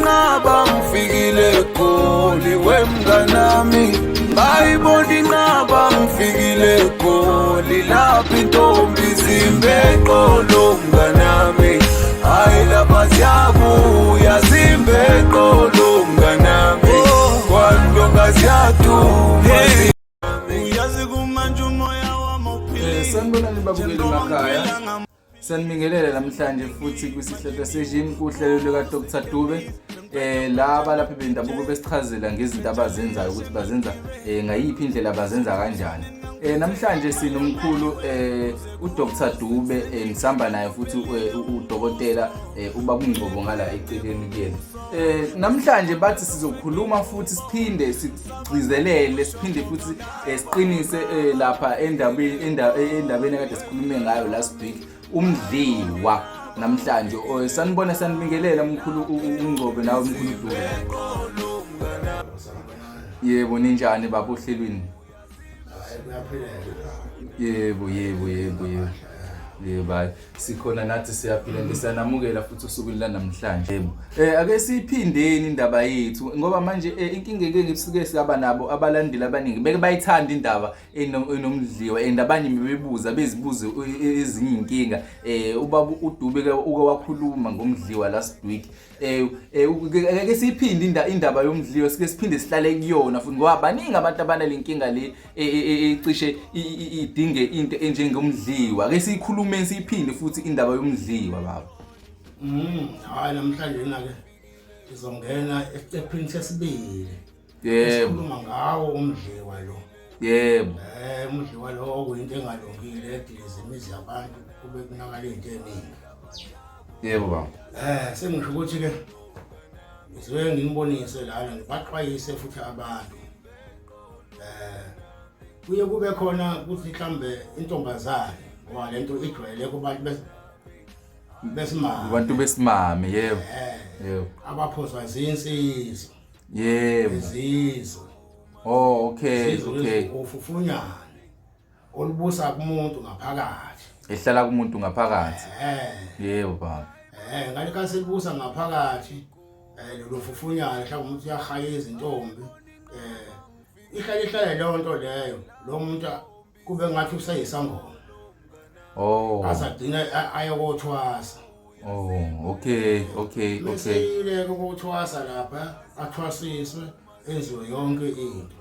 inqaba ngifikile eGoli wemnganami, ngayibona inqaba ngifikile eGoli, lapho intombi zimbe eqolo mnganami, hayi lapha ziyabuya zimbe eqolo mnganami, kwandonga ziyaduma. Uyazi kumanje umoya wami uphilile. Sanibonani babukeli emakhaya. Sanibingelela namhlanje futhi kwisihlahla sejini kuhlelo lika Dr Dube. Laba lapha bendabuko besichazela ngezinto abazenzayo ukuthi bazenza ngayiphi indlela, bazenza kanjani. Namhlanje sinomkhulu uDr Dube, ngisamba naye futhi udokotela ubaba uNgcobo ngala eceleni kuyena. Namhlanje bathi sizokhuluma futhi siphinde sigcizelele, siphinde futhi siqinise lapha endabeni ekade sikhulume ngayo last week, umdliwa namhlanje. Oh, sanibona, sanibingelela mkhulu uNgcobo nawe mkhulu Dube. Yebo, ninjani baba ohlelweni? Hayi, kuyaphileka. Yebo, yebo, hayi, sikhona nathi, siyaphila nje, siyanamukela futhi usuku lanamhlanje. Yebo, ake siyiphindeni indaba yethu ngoba manje inkinga eke ngisuke siyaba nabo abalandeli abaningi beke bayithanda indaba enomdliwa and abanye bebebuza bezibuze ezinye inkinga. Ubaba uDube ke uke wakhuluma ngomdliwa last week. Ake siyiphinde indaba yomdliwa, sike siphinde sihlale kuyona futhi ngoba baningi abantu abanale nkinga le ecishe idinge into enjengomdliwa. Ake siyikhulume, siyiphinde futhi indaba yomdliwa, baba. Hayi, namhlanje na ke ngizongena esiqephini sesibili. Esikhuluma ngawo umdliwa lo. Umdliwa lo okuyinto engalungile ediliza imizi yabantu kube kunakala into eningi. Yebo baba. Sengisho ukuthi ke ngizoye nginibonise lana, ngibaxwayise futhi abantu. Kuye kube khona ukuthi mhlambe intombazane, ngoba lento ijwayele kubantu besimame. Abantu besimame, yebo. Abaphuzwa zinsizwa. Izizwe. Oh, okay. Izizwe ufufunyana olubusa kumuntu ngaphakathi. Ehlala kumuntu ngaphakathi. Yebo baba. Ngalekhathi selibusa ngaphakathi lolo fufunyana, mhlawumbe umuntu uyahaya izintombi, ihlale ihlale leyo nto leyo, lo muntu kube ngathi useyisangoma. Azagcina ayokothwasa. Oh, okay. Mesile ukuthwasa lapha, athwasiswe, enziwe yonke into.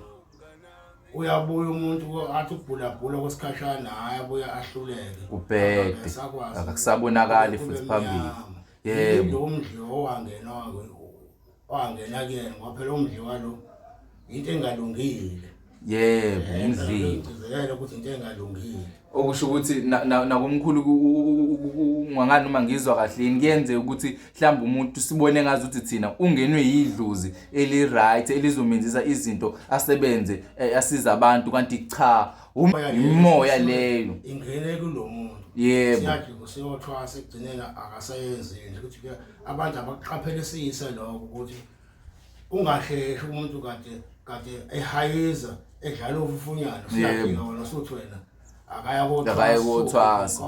Uyabuya umuntu athi ukubhulabhula kwesikhashana, hhayi, abuye ahluleke. Kubhede. Akasakwazi. Akakusabonakali Kube futhi phambili. mnyama. Lo mdliwa owangena kuyena, ngoba phela umdliwa lo into engalungile. Yebo, umdliwa. Ngigcizelele ukuthi into engalungile. Okusho ukuthi nakumkhulu ungangani noma ngizwa kahle yini, kuyenzeka ukuthi mhlawumbe umuntu sibone ngazi ukuthi thina ungenwe yidlozi eli-right elizomenzisa izinto, asebenze, asize abantu, kanti cha, imoya leyo. Ingene kulo muntu. Siyathi kusiyothwasa, ekugcineni akasayenzi nje ukuthi ke abantu abakuqaphelisise lokho ukuthi ungasheshi umuntu kade ehayiza, edlala ufufunyana, usiyafika wena usuthi wena akaya Akaye kothwasa.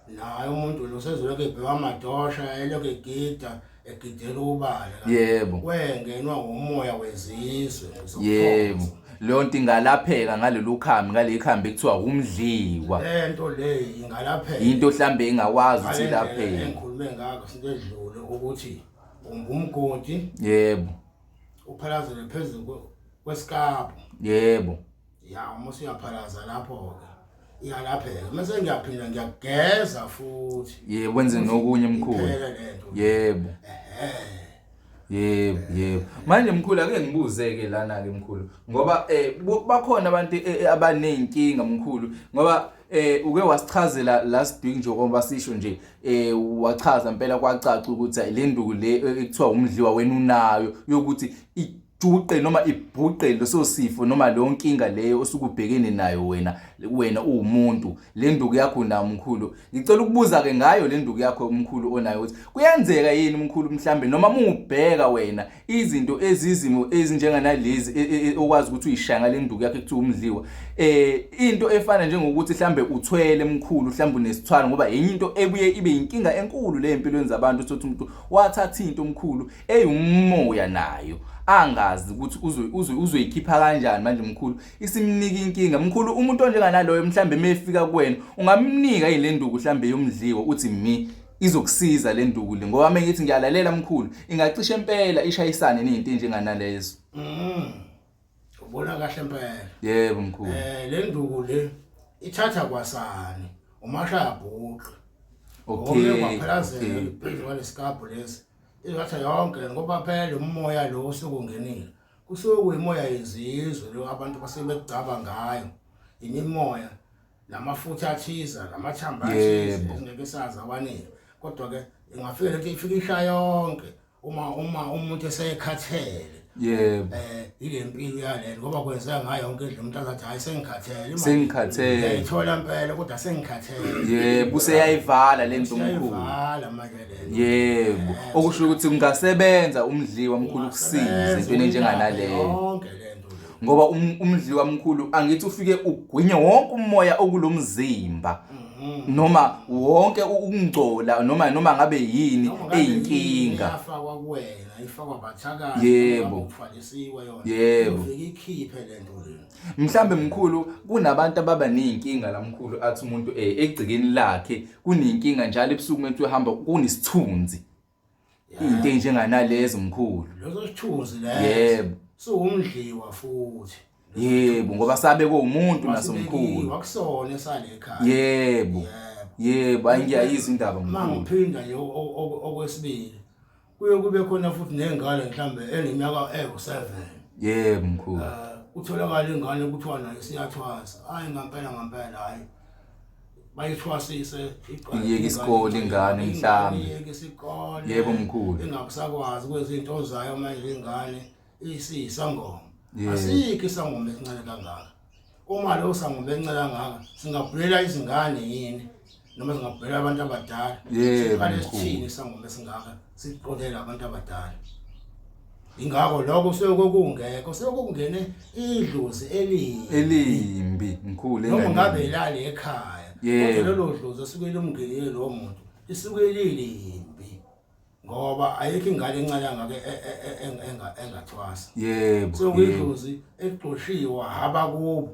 Naye umuntu lo sezolokhu ebheka amadosha, elokhu egida, egidela ubala. Wengenwa umoya wezizwe. Yebo, leyo nto ingalapheka ngalolu khambi, ngaleli khambi ekuthiwa umdliwa. Lento le ingalapheka. Into mhlambe ingakwazi ukuthi Ngale ndlela ilapheke. engikhulume ngakho sinto edlule ukuthi umba umgodi, uphalazele phezulu kwesikapho. Ya, uma usuyaphalaza lapho-ke iyalapheka, mase ngiyaphinda ngiyageza futhi. Yebo, wenze nokunye mkhulu. Iphele lento. Yebo. Ehhe. Yebo. Manje mkhulu, ake ngibuze ke lana ke mkhulu, ngoba bakhona abantu abaneyinkinga mkhulu, ngoba uke wasichazela last week njengoba sisho nje, wachaza impela kwacaca ukuthi le nduku le ekuthiwa umdliwa wena unayo yokuthi ijuqe noma ibhuqe leso sifo noma leyo nkinga leyo osuke ubhekene nayo wena wena uwumuntu. Le nduku yakho nayo mkhulu, ngicela ukubuza ke ngayo le nduku yakho mkhulu onayo ukuthi kuyenzeka yini mkhulu mhlambe noma mubheka wena izinto ezizimo ezinjenganalezi okwazi ukuthi uyishaya ngale nduku yakho ekuthiwa umdliwa, into efana njengokuthi mhlambe uthwele mkhulu, mhlambe unesithwalo, ngoba yenye into ebuye ibe inkinga enkulu le empilweni zabantu, uthi umuntu wathatha into omkhulu eyumoya nayo angazi ukuthi uzoyikhipha kanjani. Manje mkhulu isimnika inkinga mkhulu, umuntu onjenganaloyo mhlambe mefika kuwena ungamnika yini le nduku mhlambe yomdliwa uthi mi izokusiza le nduku le? Ngoba mengithi ngiyalalela mkhulu, ingacishe impela ishayisane nezinto enjenganalezo. Ubona kahle impela. Yebo mkhulu. Le nduku le ithatha kwasani umashaya bhuqe. Kwaphelazela phezu kwalesikabhu lesi, izatha yonke, ngoba phela umoya lo osukungenile kusuke kuyimoya yezizwe lo abantu basebegcaba ngayo, imimoya namafutha athize, namathambo athize esingeke sazi awaningi. Kodwa-ke ingafika lento, ifike isha yonke uma umuntu esekhathele. Ile mpilo yalento, ngoba kwenzeka ngayo yonke indlela, umuntu azathi hayi, sengikhathele. Sengikhathele. Ngiyayithola impela kodwa sengikhathele. Yebo, useyayivala lento mkhulu. Useyayivala manje lento. Yebo, okusho ukuthi kungasebenza umdliwa mkhulu kusize entweni enjenganaleyo. Yonke lento le. Ngoba umdliwa mkhulu angithi ufike ugwinye wonke umoya okulomzimba noma wonke ukungcola noma ngabe yini Noma ngabe yini eyinkinga. Iyafakwa kuwena, ifakwa bathakathi. Ufalisiwe yona. Ufike ikhiphe lento le. Mhlambe mkhulu kunabantu ababa nezinkinga la mkhulu, athi umuntu egcikeni lakhe kunenkinga njalo ebusuku umuntu uhamba kunesithunzi, into enjenganalezo mkhulu. Leso sithunzi leso. Siwumdliwa futhi. Yebo, ngoba sabe kuwumuntu nasomkhulu. Akusona esale ekhaya. Yebo. Yebo, angiyayizwa indaba mkhulu. Mangiphinda nje okwesibili, kuye kube khona futhi nengane mhlambe eneminyaka ewu-7. Yebo mkhulu. Utholakala ingane kuthiwa nayo siyathwasa. Hayi ngampela ngampela, hayi bayithwasise. Iyeke isikole ingane mhlambe. Iyeke isikole. Yebo mkhulu. Ingakusakwazi kwezinto zayo manje ingane isiyisangoma. Asikho isangoma esincane kangaka. Uma lo sangoma encane kangaka, singabhulela izingane yini noma singabhulela abantu abadala? Siqale sithini isangoma esingaka siqondele abantu abadala? Ingakho lokho suke kungekho, suke kungene idlozi elibi. Elimbi mkhulu. Noma ngabe ilali ekhaya, kodwa lelo dlozi esuke limngenile lowo muntu lisuke lilimbi, ngoba ayikho ingane encane kangaka engathwasa. So kuyidlozi exoshiwe haba kubo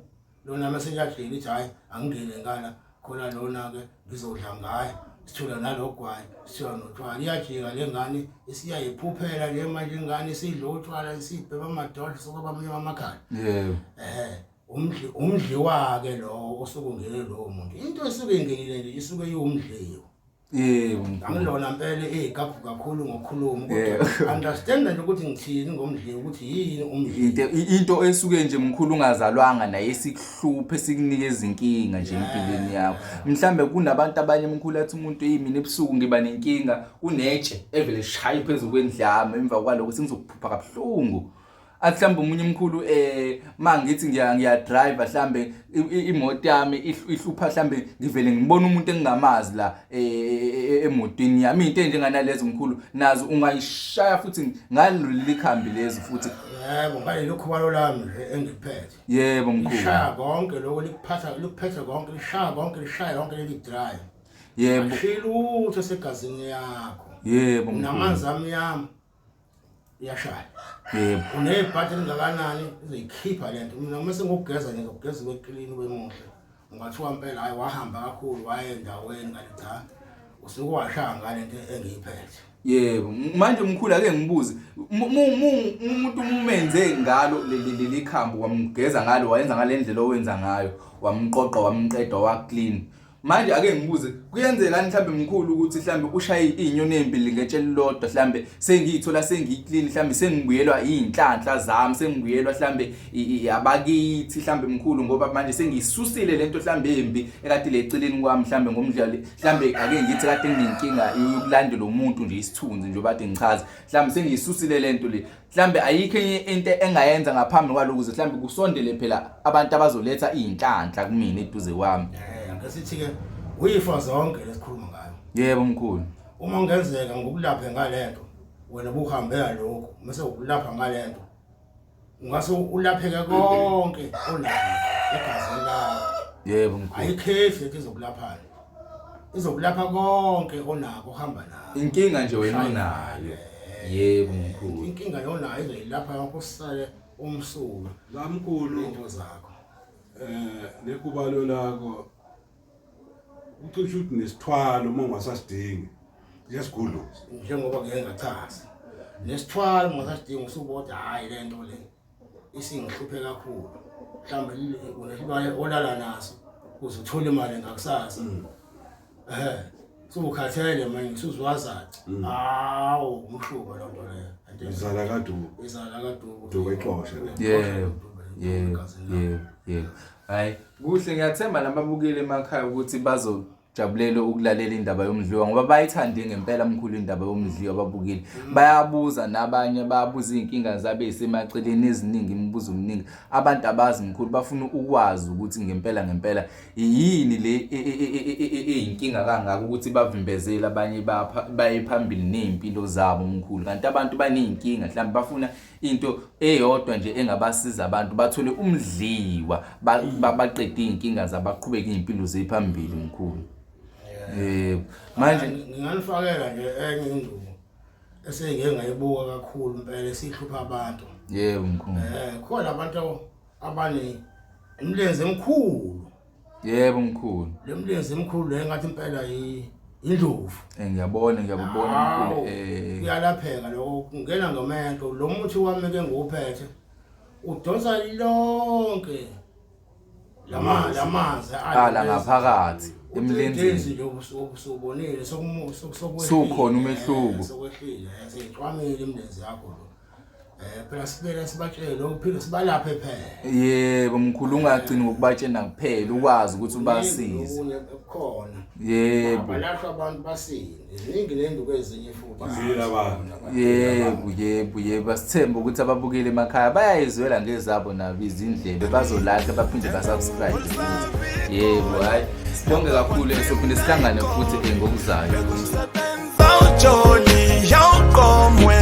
lona, mase liyajika lithi hayi, angingene ngala khona lona-ke ngizodla ngayo, sithola nalogwayi, sithola notshwala. Iyajika le ngane isiyayiphuphela nje manje ingane isidla utshwala, isibhema amadodla, sokwaba amnyama amakhala. Umdliwa-ke lowo osuke ungene lowo muntu, into esuke ingenile nje isuke iwumdliwa. Yebo. Angilona mpela igabhu kakhulu ngokukhuluma, kodwa understand nje ukuthi ngithini ngomdliwa, ukuthi yini umdliwa. Into esuke nje mkhulu ungazalwanga naye esikuhluphe, sikunika izinkinga nje empilweni yakho. Mhlambe kunabantu abanye mkhulu athi umuntu hey, mina ebusuku ngiba nenkinga, kunetshe evele shaye phezulu kwendlami, emva kwaloko sengizokuphupha kabuhlungu. Athi mhlawumbe omunye umkhulu mangithi ngiya drive mhlambe imoto yami ihlupha, mhlambe ngivele ngibona umuntu engingamazi la emotweni yami, into enjenganalezo mkhulu nazo ungayishaya futhi ngalolu likhambi lezi futhi. Yebo, ngaleli khubalo lami nje engiliphethe. Yebo mkhulu. Lishaya konke lokho, likuphatha likuphethe konke, lishaya konke, lishaya yonke leli drive. Ashiya lutho esegazini yakho. Yebo mkhulu. Namanzi amnyama iyashaya. Unebhadi elingakanani izoyikhipha lento. Mina uma sengokugeza nje ngokugeza kwe-clean ube muhle. Ungathiwa impela hayi wahamba kakhulu waye endaweni, kanti cha, usuke washaya ngalento engiyiphethe. Yebo, manje mkhulu ake ngibuze, umuntu umenze ngalo leli khambi, wamgeza ngalo, wayenza ngale ndlela owenza ngayo, wamqoqa, wamqeda, wa clean. Manje ake ngibuze, kuyenzeka mhlambe mkhulu ukuthi mhlambe ushaye izinyoni ezimbili ngetshe elilodwa, mhlambe sengiyithola sengiyiclean, mhlambe sengibuyelwa izinhlanhla zami, sengibuyelwa mhlambe abakithi mhlambe mkhulu, ngoba manje sengiyisusile lento mhlambe embi ekade leceleni kwami, mhlambe ngomdlali, mhlambe ake ngithi kade nginenkinga yokulandela umuntu nje isithunzi nje obade ngichaza, mhlambe sengiyisusile lento le. Mhlambe ayikho enye into engayenza ngaphambi kwalokho ukuze mhlambe kusondele phela abantu abazoletha izinhlanhla kumina eduze kwami. Ake sithi-ke uyifa zonke lesikhuluma ngayo. Yebo mkhulu. Uma kungenzeka ngokulaphe ngalento wena buhambela lokho mase ukulapha ngalento ungase ulapheke konke onakho egazini lakho. Yebo mkhulu. Ayikhethi lento izokulaphana. Izokulapha konke onakho uhamba nakho. Inkinga nje wena onayo. Yebo mkhulu. Inkinga yonayo izoyilapha yonke usale umsulwa. Bamkhulu into zakho. Lekubalo lakho ucishe ukuthi nesithwalo uma ungasasidingi iyasigudluza. Njengoba ngeke ngachaza. Nesithwalo ungasasidingi usubona hayi lento le isingihluphe kakhulu. Mhlawumbe unesilwane olala naso uze uthole imali ngakusasa. Sukhathele manje usuzwazathi. Hawu umshuba lonto leyo. Izala kaDuku. Izala kaDuku. Duku exoshe. Yebo. Yebo. Yebo. Yebo. Hayi, kuhle, ngiyathemba nababukeli emakhaya ukuthi bazojabulela ukulalela indaba yomdliwa ngoba bayithande ngempela mkhulu indaba yomdliwa ababukeli. Bayabuza nabanye, bayabuza izinkinga zabe isemaceleni eziningi, imibuzo eminingi. Abantu abazi mkhulu, bafuna ukwazi ukuthi ngempela ngempela yini le eyinkinga kangaka ukuthi bavimbezele abanye baye phambili nezimpilo zabo mkhulu. Kanti abantu baneyinkinga, mhlawumbe bafuna into eyodwa nje engabasiza abantu bathole umdliwa, baqede izinkinga zabo, baqhubeke izimpilo zephambili mkhulu. Yebo. Manje nginganifakela nje enye induku esengike ngayibuka kakhulu impela esihlupha abantu. Yebo mkhulu. Khona abantu abane imilenze emikhulu. Yebo mkhulu. Le mlenze emikhulu le ngathi impela indlovu. Ngiyabona, ngiyabubona mkhulu. Kuyalapheka lokho, kungena ngomento. Lo muthi wami ke ngiwuphethe udonsa lonke lamanzi ala ngaphakathi emlenzeni. Nje usubonile sokuwehlile. Sukhona umehluko. Sokwehlile, seyicwamile imilenze yakho lo. Phela sibele sibatshele lokho, phela sibalaphe phela. Yebo mkhulu, ungagcini ngokubatshena kuphela, ukwazi ukuthi ubasize. Okunye kukhona. Yebo. Balashwa abantu basinde. Ziningi nenduku ezinye futhi. Baphila abantu. Yebo, yebo, yebo. Asithembe ukuthi ababukeli emakhaya bayayizwela ngezabo nabo izindlebe, bazolike baphinde basubscribe futhi. Yebo, hayi. Sibonge kakhulu, sophinde sihlangane futhi ngokuzayo. Jolly, yawuqomwe.